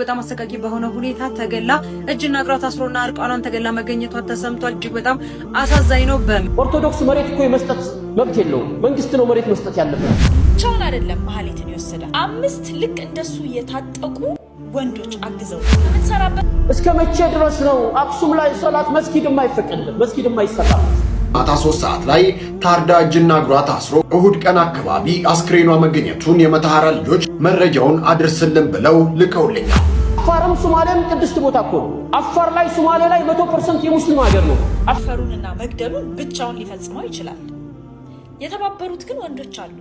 በጣም አሰቃቂ በሆነ ሁኔታ ተገላ እጅና እግሯ ታስሮና እርቃኗን ተገላ መገኘቷ ተሰምቷል። እጅግ በጣም አሳዛኝ ነው። ኦርቶዶክስ መሬት እኮ የመስጠት መብት የለውም። መንግስት ነው መሬት መስጠት ያለበት። ብቻውን አይደለም መሀሌትን የወሰደ፣ አምስት ልክ እንደሱ የታጠቁ ወንዶች አግዘው የምትሰራበት። እስከ መቼ ድረስ ነው አክሱም ላይ ሶላት መስጊድ የማይፈቀድበት፣ መስጊድ የማይሰራበት? ማታ 3 ሰዓት ላይ ታርዳ እጅና እግሯ ታስሮ እሁድ ቀን አካባቢ አስክሬኗ መገኘቱን የመተሐራ ልጆች መረጃውን አድርስልን ብለው ልከውልኛል። አፋርም ሶማሌም ቅድስት ቦታ እኮ ነው። አፋር ላይ፣ ሶማሌ ላይ 100% የሙስሊም ሀገር ነው። መድፈሩንና መግደሉን ብቻውን ሊፈጽመው ይችላል። የተባበሩት ግን ወንዶች አሉ።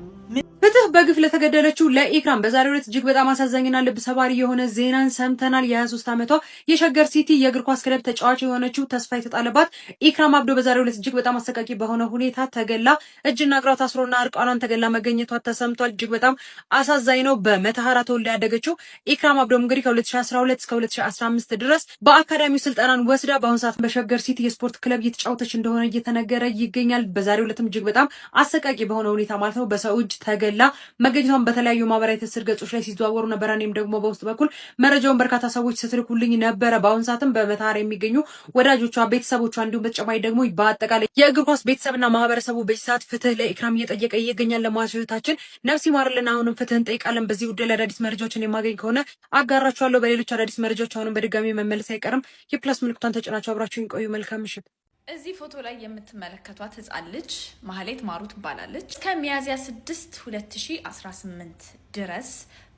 ፍትህ በግፍ ለተገደለችው ለኢክራም። በዛሬው ዕለት እጅግ በጣም አሳዛኝና ልብ ሰባሪ የሆነ ዜናን ሰምተናል። የ23 ዓመቷ የሸገር ሲቲ የእግር ኳስ ክለብ ተጫዋች የሆነችው፣ ተስፋ የተጣለባት ኢክራም አብዶ በዛሬው ዕለት እጅግ በጣም አሰቃቂ በሆነ ሁኔታ ተገላ እጅና እግሯ ታስሮና እርቃኗን ተገላ መገኘቷ ተሰምቷል። እጅግ በጣም አሳዛኝ ነው። በመተሐራ ተወልዳ ያደገችው ኢክራም አብዶ እንግዲህ ከ2012 እስከ 2015 ድረስ በአካዳሚው ስልጠናን ወስዳ በአሁኑ ሰዓት በሸገር ሲቲ የስፖርት ክለብ እየተጫወተች እንደሆነ እየተነገረ ይገኛል። በዛሬው ዕለትም እጅግ በጣም አሰቃቂ በሆነ ሁኔታ ማለት ነው በሰው እጅ ተገላ መገኘቷን በተለያዩ ማህበራዊ ትስስር ገጾች ላይ ሲዘዋወሩ ነበረ። እኔም ደግሞ በውስጥ በኩል መረጃውን በርካታ ሰዎች ስትልኩልኝ ነበረ። በአሁኑ ሰዓትም በመተሐራ የሚገኙ ወዳጆቿ፣ ቤተሰቦቿ እንዲሁም በተጨማሪ ደግሞ በአጠቃላይ የእግር ኳስ ቤተሰብና ማህበረሰቡ በዚህ ሰዓት ፍትህ ለኢክራም እየጠየቀ ይገኛል። ለሟች እህታችን ነፍስ ይማርልን። አሁንም ፍትህ እንጠይቃለን። በዚህ ጉዳይ ላይ አዳዲስ መረጃዎችን የማገኝ ከሆነ አጋራችኋለሁ። በሌሎች አዳዲስ መረጃዎች አሁንም በድጋሚ መመለስ አይቀርም። የ plus ምልክቷን ተጭናችሁ አብራችሁኝ ቆዩ። መልካም ምሽት። እዚህ ፎቶ ላይ የምትመለከቷት ህፃን ልጅ ማህሌት ማሩ ትባላለች። እስከ ሚያዝያ 6 2018 ድረስ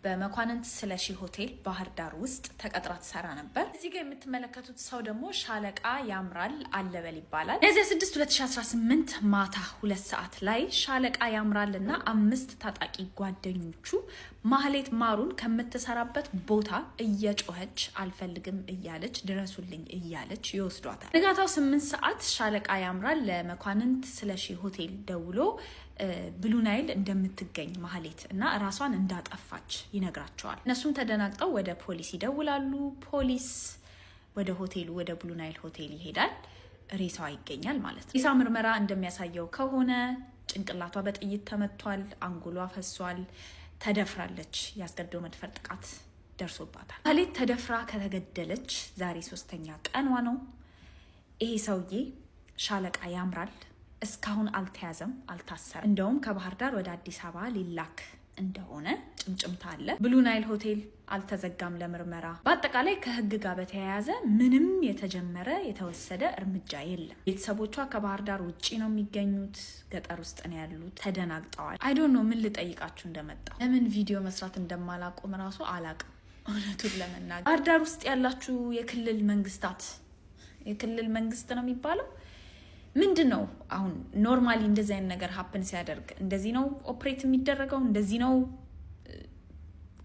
በመኳንንት ስለሺ ሆቴል ባህር ዳር ውስጥ ተቀጥራ ትሰራ ነበር። እዚህ ጋር የምትመለከቱት ሰው ደግሞ ሻለቃ ያምራል አለበል ይባላል። ሚያዝያ 6 2018 ማታ 2 ሰዓት ላይ ሻለቃ ያምራል እና አምስት ታጣቂ ጓደኞቹ ማህሌት ማሩን ከምትሰራበት ቦታ እየጮኸች፣ አልፈልግም እያለች፣ ድረሱልኝ እያለች ይወስዷታል። ንጋታው 8 ሰዓት ሻለቃ ያምራል ለመኳንንት ስለሺ ሆቴል ደውሎ ብሉ ናይል እንደምትገኝ ማህሌት እና ራሷን እንዳጠፋች ይነግራቸዋል። እነሱም ተደናግጠው ወደ ፖሊስ ይደውላሉ። ፖሊስ ወደ ሆቴሉ፣ ወደ ብሉ ናይል ሆቴል ይሄዳል። ሬሳዋ ይገኛል ማለት ነው። ሬሳ ምርመራ እንደሚያሳየው ከሆነ ጭንቅላቷ በጥይት ተመቷል፣ አንጎሏ ፈሷል፣ ተደፍራለች። የአስገድዶ መድፈር ጥቃት ደርሶባታል። ማህሌት ተደፍራ ከተገደለች ዛሬ ሶስተኛ ቀኗ ነው። ይሄ ሰውዬ ሻለቃ ያምራል እስካሁን አልተያዘም፣ አልታሰረም። እንደውም ከባህር ዳር ወደ አዲስ አበባ ሊላክ እንደሆነ ጭምጭምታ አለ። ብሉ ናይል ሆቴል አልተዘጋም ለምርመራ። በአጠቃላይ ከህግ ጋር በተያያዘ ምንም የተጀመረ የተወሰደ እርምጃ የለም። ቤተሰቦቿ ከባህር ዳር ውጭ ነው የሚገኙት፣ ገጠር ውስጥ ነው ያሉት። ተደናግጠዋል። I don't know ምን ልጠይቃችሁ እንደመጣሁ፣ ለምን ቪዲዮ መስራት እንደማላቆም ራሱ አላቅም። እውነቱን ለመናገር ባህር ዳር ውስጥ ያላችሁ የክልል መንግስታት፣ የክልል መንግስት ነው የሚባለው፣ ምንድን ነው አሁን normally እንደዚህ አይነት ነገር happen ሲያደርግ እንደዚህ ነው operate የሚደረገው? እንደዚህ ነው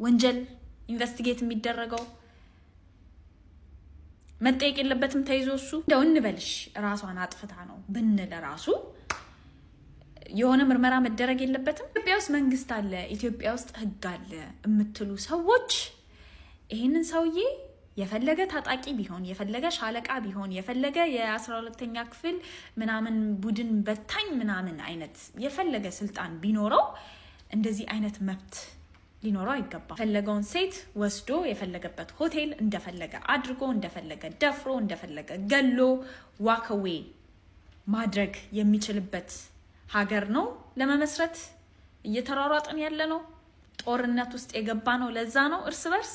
ወንጀል investigate የሚደረገው? መጠየቅ የለበትም ተይዞ እሱ? እንደው እንበልሽ ራሷን አጥፍታ ነው ብንል ራሱ የሆነ ምርመራ መደረግ የለበትም? ኢትዮጵያ ውስጥ መንግስት አለ፣ ኢትዮጵያ ውስጥ ህግ አለ የምትሉ ሰዎች ይህንን ሰውዬ የፈለገ ታጣቂ ቢሆን፣ የፈለገ ሻለቃ ቢሆን፣ የፈለገ የ12ኛ ክፍል ምናምን ቡድን በታኝ ምናምን አይነት የፈለገ ስልጣን ቢኖረው እንደዚህ አይነት መብት ሊኖረው አይገባም። የፈለገውን ሴት ወስዶ የፈለገበት ሆቴል እንደፈለገ አድርጎ፣ እንደፈለገ ደፍሮ፣ እንደፈለገ ገሎ walk away ማድረግ የሚችልበት ሀገር ነው ለመመስረት እየተሯሯጥን ያለ ነው። ጦርነት ውስጥ የገባ ነው። ለዛ ነው እርስ በርስ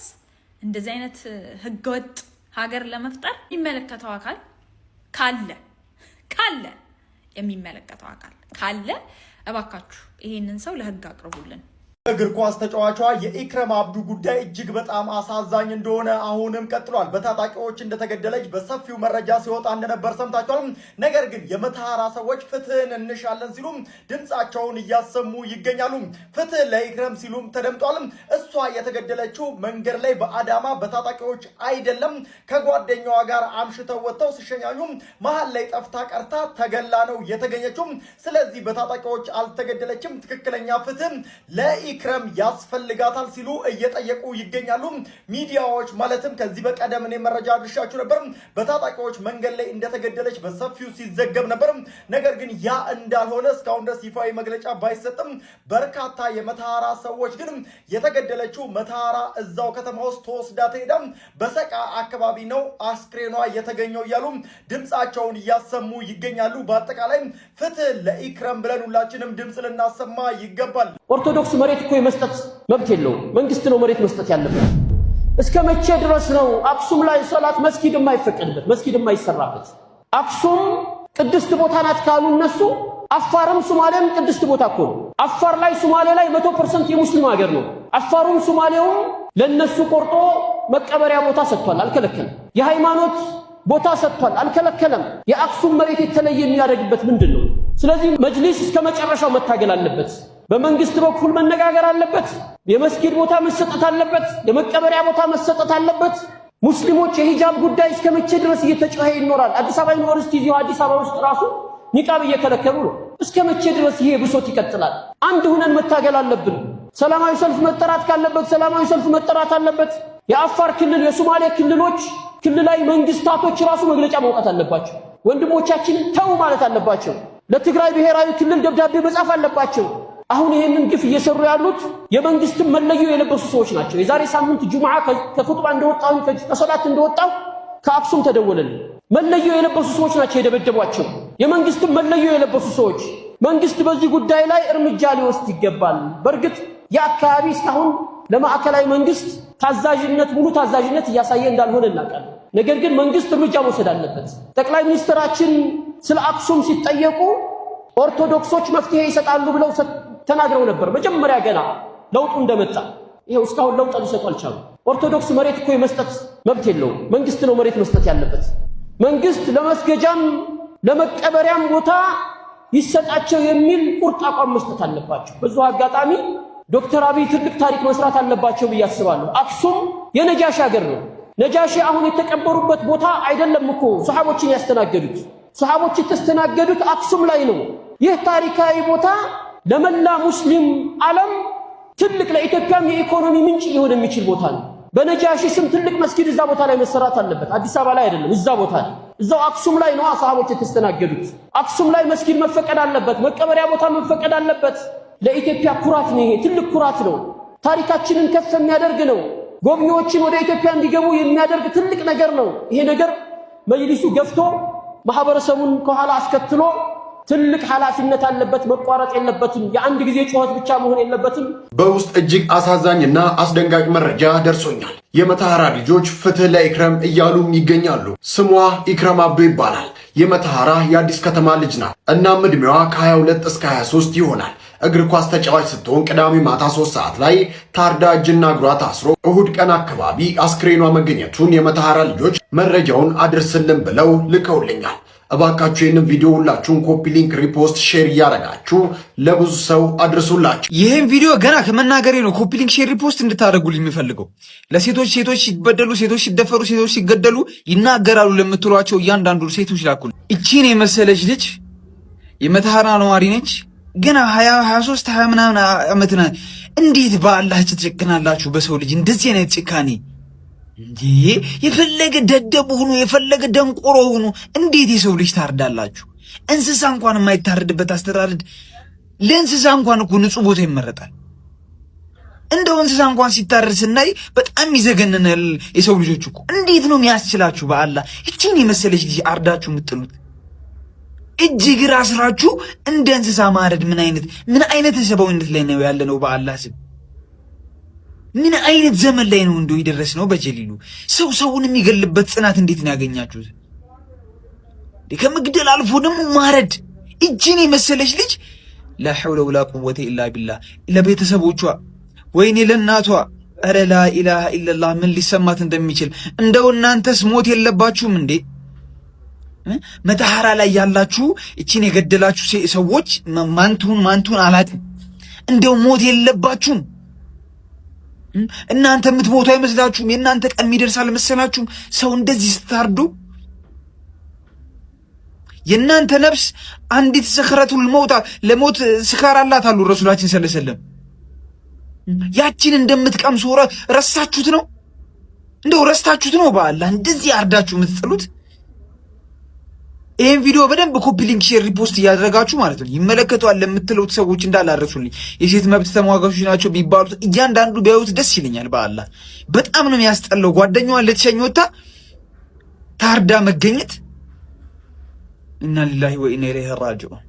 እንደዚህ አይነት ህገወጥ ሀገር ለመፍጠር። የሚመለከተው አካል ካለ እባካችሁ ይሄንን ሰው ለህግ አቅርቡልን። እግር ኳስ ተጫዋቿ የኢክረም አብዱ ጉዳይ እጅግ በጣም አሳዛኝ እንደሆነ አሁንም ቀጥሏል። በታጣቂዎች እንደተገደለች በሰፊው መረጃ ሲወጣ እንደነበር ሰምታችኋል። ነገር ግን የመተሐራ ሰዎች ፍትህን እንሻለን ሲሉም ድምፃቸውን እያሰሙ ይገኛሉ። ፍትህ ለኢክረም ሲሉም ተደምጧል። እሷ የተገደለችው መንገድ ላይ በአዳማ በታጣቂዎች አይደለም፣ ከጓደኛዋ ጋር አምሽተው ወጥተው ሲሸኛኙ መሀል ላይ ጠፍታ ቀርታ ተገላ ነው የተገኘችው። ስለዚህ በታጣቂዎች አልተገደለችም። ትክክለኛ ፍትህ ለኢክረም ለኢክረም ያስፈልጋታል ሲሉ እየጠየቁ ይገኛሉ። ሚዲያዎች ማለትም ከዚህ በቀደም እኔ መረጃ አድርሻችሁ ነበር። በታጣቂዎች መንገድ ላይ እንደተገደለች በሰፊው ሲዘገብ ነበር። ነገር ግን ያ እንዳልሆነ እስካሁን ድረስ ይፋዊ መግለጫ ባይሰጥም በርካታ የመተሃራ ሰዎች ግን የተገደለችው መተሃራ እዛው ከተማ ውስጥ ተወስዳ ተሄዳ በሰቃ አካባቢ ነው አስክሬኗ የተገኘው እያሉ ድምፃቸውን እያሰሙ ይገኛሉ። በአጠቃላይ ፍትህ ለኢክረም ብለን ሁላችንም ድምፅ ልናሰማ ይገባል። ኦርቶዶክስ መሬት እኮ የመስጠት መብት የለውም። መንግስት ነው መሬት መስጠት ያለበት። እስከ መቼ ድረስ ነው አክሱም ላይ ሶላት መስጊድ የማይፈቀድበት፣ መስጊድ የማይሰራበት? አክሱም ቅድስት ቦታ ናት ካሉ እነሱ፣ አፋርም ሶማሌም ቅድስት ቦታ እኮ ነው። አፋር ላይ፣ ሶማሌ ላይ 100% የሙስሊም ሀገር ነው። አፋሩም ሶማሌውም ለነሱ ቆርጦ መቀበሪያ ቦታ ሰጥቷል፣ አልከለከለም። የሃይማኖት ቦታ ሰጥቷል፣ አልከለከለም። የአክሱም መሬት የተለየ የሚያደርግበት ምንድን ነው? ስለዚህ መጅሊስ እስከ መጨረሻው መታገል አለበት። በመንግስት በኩል መነጋገር አለበት። የመስጊድ ቦታ መሰጠት አለበት። የመቀበሪያ ቦታ መሰጠት አለበት። ሙስሊሞች የሂጃብ ጉዳይ እስከ መቼ ድረስ እየተጮኸ ይኖራል? አዲስ አበባ ዩኒቨርሲቲ እዚሁ አዲስ አበባ ውስጥ ራሱ ኒቃብ እየከለከሉ ነው። እስከ መቼ ድረስ ይሄ ብሶት ይቀጥላል? አንድ ሁነን መታገል አለብን። ሰላማዊ ሰልፍ መጠራት ካለበት ሰላማዊ ሰልፍ መጠራት አለበት። የአፋር ክልል፣ የሶማሌ ክልሎች፣ ክልላዊ መንግስታቶች ራሱ መግለጫ ማውጣት አለባቸው። ወንድሞቻችንን ተው ማለት አለባቸው። ለትግራይ ብሔራዊ ክልል ደብዳቤ መጻፍ አለባቸው። አሁን ይሄንን ግፍ እየሰሩ ያሉት የመንግስትን መለዮ የለበሱ ሰዎች ናቸው። የዛሬ ሳምንት ጁምዓ ከኹጥባ እንደወጣሁ፣ ከሶላት እንደወጣሁ ከአክሱም ተደወለልኝ። መለዮ የለበሱ ሰዎች ናቸው የደበደቧቸው። የመንግስትን መለዮ የለበሱ ሰዎች። መንግስት በዚህ ጉዳይ ላይ እርምጃ ሊወስድ ይገባል። በእርግጥ የአካባቢ እስካሁን ለማዕከላዊ መንግስት ታዛዥነት፣ ሙሉ ታዛዥነት እያሳየ እንዳልሆነ እናውቃለን። ነገር ግን መንግስት እርምጃ መውሰድ አለበት። ጠቅላይ ሚኒስትራችን ስለ አክሱም ሲጠየቁ ኦርቶዶክሶች መፍትሄ ይሰጣሉ ብለው ተናግረው ነበር። መጀመሪያ ገና ለውጡ እንደመጣ፣ ይሄው እስካሁን ለውጥ ሊሰጡ አልቻሉ። ኦርቶዶክስ መሬት እኮ የመስጠት መብት የለውም። መንግስት ነው መሬት መስጠት ያለበት። መንግስት ለመስገጃም ለመቀበሪያም ቦታ ይሰጣቸው የሚል ቁርጥ አቋም መስጠት አለባቸው። በዚሁ አጋጣሚ ዶክተር አብይ ትልቅ ታሪክ መስራት አለባቸው ብዬ አስባለሁ። አክሱም የነጃሺ ሀገር ነው። ነጃሺ አሁን የተቀበሩበት ቦታ አይደለም እኮ ሰሃቦችን ያስተናገዱት። ሰሃቦች የተስተናገዱት አክሱም ላይ ነው። ይህ ታሪካዊ ቦታ ለመላ ሙስሊም ዓለም ትልቅ፣ ለኢትዮጵያም የኢኮኖሚ ምንጭ ሊሆን የሚችል ቦታ ነው። በነጃሺ ስም ትልቅ መስጊድ እዛ ቦታ ላይ መሰራት አለበት። አዲስ አበባ ላይ አይደለም፣ እዛ ቦታ ላይ፣ እዛው አክሱም ላይ ነው ሰሃቦች የተስተናገዱት። አክሱም ላይ መስጊድ መፈቀድ አለበት። መቀበሪያ ቦታ መፈቀድ አለበት። ለኢትዮጵያ ኩራት ነው። ይሄ ትልቅ ኩራት ነው። ታሪካችንን ከፍ የሚያደርግ ነው። ጎብኚዎችን ወደ ኢትዮጵያ እንዲገቡ የሚያደርግ ትልቅ ነገር ነው። ይሄ ነገር መጅሊሱ ገፍቶ ማህበረሰቡን ከኋላ አስከትሎ ትልቅ ኃላፊነት አለበት። መቋረጥ የለበትም። የአንድ ጊዜ ጩኸት ብቻ መሆን የለበትም። በውስጥ እጅግ አሳዛኝና አስደንጋጭ መረጃ ደርሶኛል። የመተሐራ ልጆች ፍትህ ለኢክረም እያሉም ይገኛሉ። ስሟ ኢክረም አብዶ ይባላል። የመተሐራ የአዲስ ከተማ ልጅ ናት። እናም ዕድሜዋ ከ22 እስከ 23 ይሆናል። እግር ኳስ ተጫዋች ስትሆን ቅዳሜ ማታ 3 ሰዓት ላይ ታርዳ እጅና እግሯ ታስሮ እሁድ ቀን አካባቢ አስክሬኗ መገኘቱን የመተሐራ ልጆች መረጃውን አድርስልን ብለው ልከውልኛል። እባካችሁ ይህንን ቪዲዮ ሁላችሁን copy link፣ repost፣ share እያደረጋችሁ ለብዙ ሰው አድርሱላችሁ። ይህን ቪዲዮ ገና ከመናገሬ ነው copy link፣ share፣ repost እንድታደርጉልኝ የሚፈልገው። ለሴቶች፣ ሴቶች ሲበደሉ፣ ሴቶች ሲደፈሩ፣ ሴቶች ሲገደሉ ይናገራሉ ለምትሏቸው እያንዳንዱ ሴቶች ላኩል። እቺን የመሰለች ልጅ የመተሐራ ነዋሪ ነች። ገና 23 20 ምናምን ዓመት ናት። እንዴት በአላህ ትጨክናላችሁ? በሰው ልጅ እንደዚህ አይነት ጭካኔ እንዴ! የፈለገ ደደብ ሁኑ፣ የፈለገ ደንቆሮ ሁኑ፣ እንዴት የሰው ልጅ ታርዳላችሁ? እንስሳ እንኳን የማይታረድበት አስተራረድ፣ ለእንስሳ እንኳን እኮ ንጹህ ቦታ ይመረጣል። እንደው እንስሳ እንኳን ሲታረድ ስናይ በጣም ይዘገንናል። የሰው ልጆች እኮ እንዴት ነው የሚያስችላችሁ? በአላህ እቺን የመሰለች ልጅ አርዳችሁ የምጥሉት፣ እጅ እግር አስራችሁ እንደ እንስሳ ማረድ ምን አይነት ሰብአዊነት ላይ ነው ያለነው? በአላህ ስም ምን አይነት ዘመን ላይ ነው እንደው የደረስነው? በጀሊሉ ሰው ሰውን የሚገልበት ጽናት እንዴት ነው ያገኛችሁት? ከመግደል አልፎ ደግሞ ማረድ፣ እጅን የመሰለች ልጅ፣ لا حول ولا قوة إلا بالله። ለቤተሰቦቿ፣ ወይኔ ለእናቷ፣ ኧረ لا إله إلا الله፣ ምን ሊሰማት እንደሚችል። እንደው እናንተስ ሞት የለባችሁም እንዴ? መተሐራ ላይ ያላችሁ እቺን የገደላችሁ ሰዎች ማንቱን ማንቱን አላቅም። እንደው ሞት የለባችሁም? እናንተ የምትሞቱ አይመስላችሁም? የእናንተ ቀን የሚደርስ አልመሰላችሁም? ሰው እንደዚህ ስታርዱ የእናንተ ነፍስ አንዲት سكرة الموت፣ ለሞት ስካር አላት አሉ ረሱላችን صلى الله عليه وسلم። ያቺን እንደምትቀምሱ ረሳችሁት ነው? እንደው ረስታችሁት ነው? በአላህ እንደዚህ አርዳችሁ የምትጥሉት። ይህን ቪዲዮ በደንብ copy link፣ share፣ repost እያደረጋችሁ ማለት ነው ይመለከተዋል ለምትሉት ሰዎች እንዳላረሱልኝ የሴት መብት ተሟጋቾች ናቸው ቢባሉት እያንዳንዱ ቢያዩት ደስ ይለኛል። በአላህ በጣም ነው የሚያስጠላው። ጓደኛዋን ልትሸኝ ወጥታ ታርዳ መገኘት። إنا لله وإنا إليه راجعون።